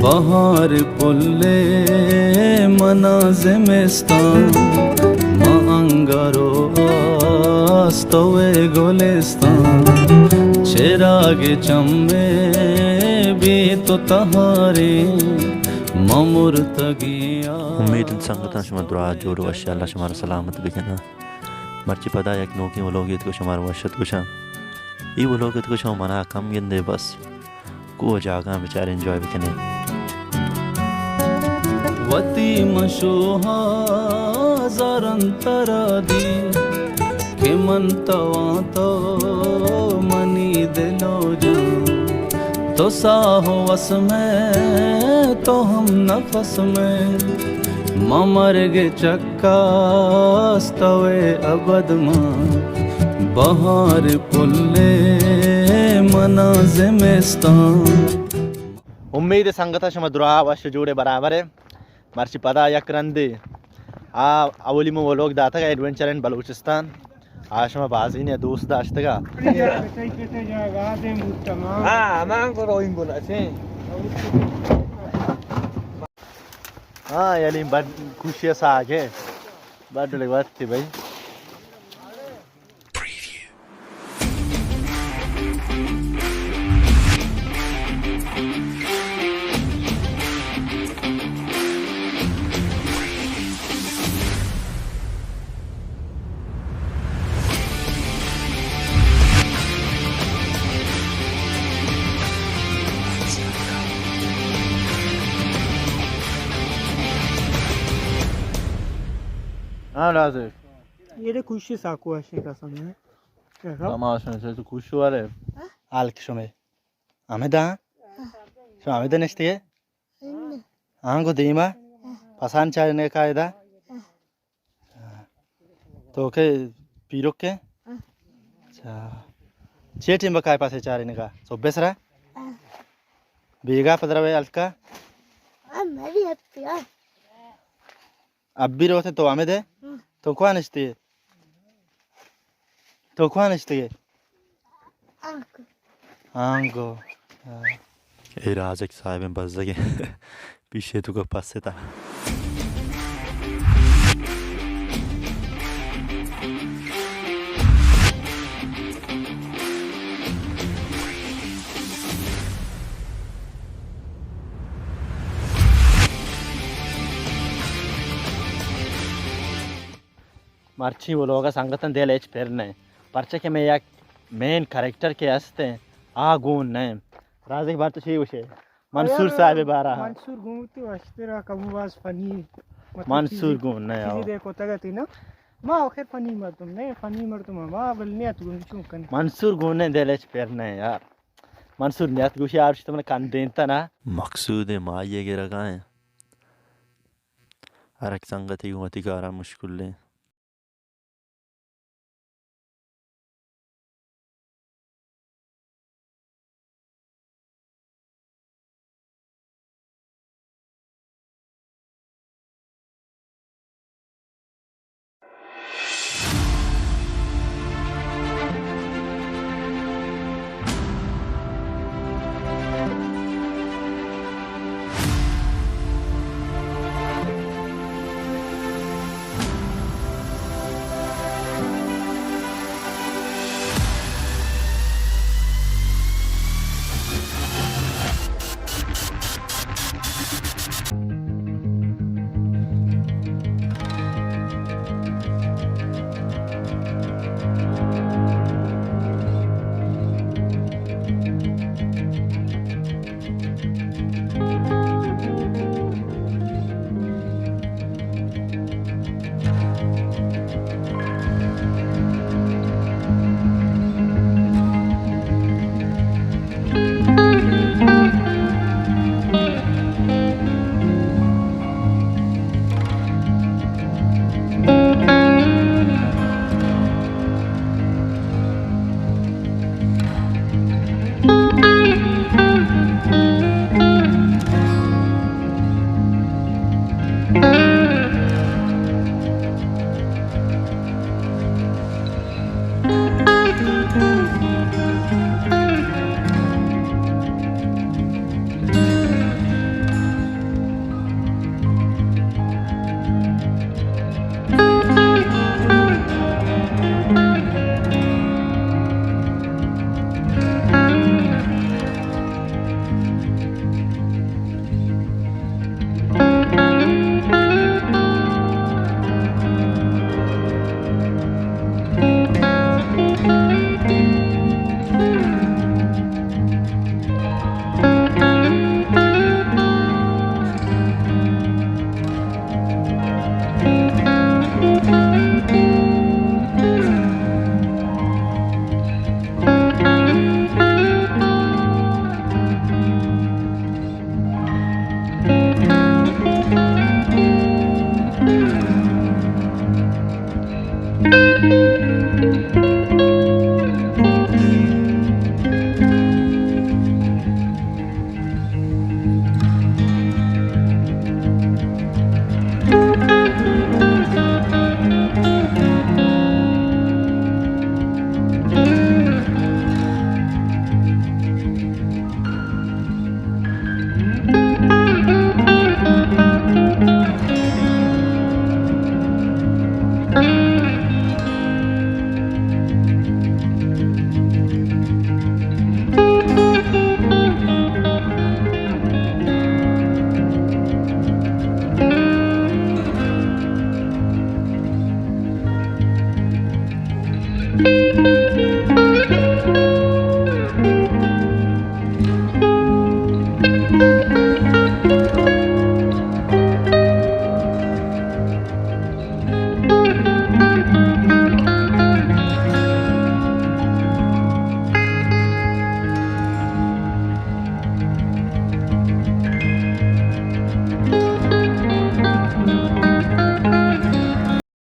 بہار پلے منا زمستان، ما انگارو آستوے گلستان، چراگ چمے بی تو تہاریں، ما مرتگیں آ۔ امید انت سنگتاں شما دراہ جوڑ وش، اللہ شمارا سلامت بکناں۔ مرچی پدا یک نوکیں ولوگے اتکو شمارا وش اتکو شاں۔ ای ولوگ اتکو شما منا کم گندے بس۔ کو جاگاں بچار انجوائے بکنے۔ وتی مشوہا زرن ترا دی کہ من تواں تو منی دل و جان، تو ساہ و وس میں، تو ہم نفس میں، ما مرگ چک کاستوے ابد ما، بہار پلے منا زمستان۔ امید سنگتاں شما دراہ وش جوڑے برابر ہے۔ مرچی پدا یک رندے آ اولی مو ولوگ داتگ ایڈونچر ان بلوچستان۔ آ شما بازی نے دوست داشتگا۔ ہاں، من کو روئیں بولا سے۔ ہاں، یعنی بڑ خوشی ساگ ہے۔ بڑ لگواتی بھائی۔ ہاں، راضی۔ یہ دے خوشی ساکو ہے، شیخ حسن ہے۔ کیا کہا؟ تماشا سے تو خوش ہوا رہے۔ حال کشو میں۔ ہمیں دا؟ شما ہمیں دا نشتی ہے؟ ہاں، گو دیما۔ پسان چارنے کا ہے دا؟ تو کے پیرک کے؟ اچھا۔ چے ٹیم بکائے پاسے چارنے کا؟ صبح سرا؟ بیگا پدرا وے الکا؟ ابی روتے تو ہمیں دے؟ تو کواں نشتی ہے؟ تو کواں نشتگے؟ آنگو۔ آنگو۔ ہاں۔ اے رازق صاحب بزگے پیشے تو کو پستا۔ مرچی ولوگ ءَ سنگتاں دل ہچ پر نہ، پرچا کہ مئے یک مین کریکٹر کہ است ایں، آ گون نہ۔ رازق بار تو چی گوشے؟ منصور صاحب بارا۔ منصور گون تو اشترا کم باز فنی، مطلب منصور چیزی، گون نہ، چیزی آؤ۔ دے کوتگ اتی نا۔ ما آخر فنی مردم نہ، فنی مردم ما بل نیت گون چون کن۔ منصور گون نہ، دل ہچ پر نہ یار۔ منصور نیت گوشی آرش تو من کن دینتا نا۔ مقصود مائی گرگا ایں۔ ہر یک سنگتے گوں وتی کاراں مشغول ایں۔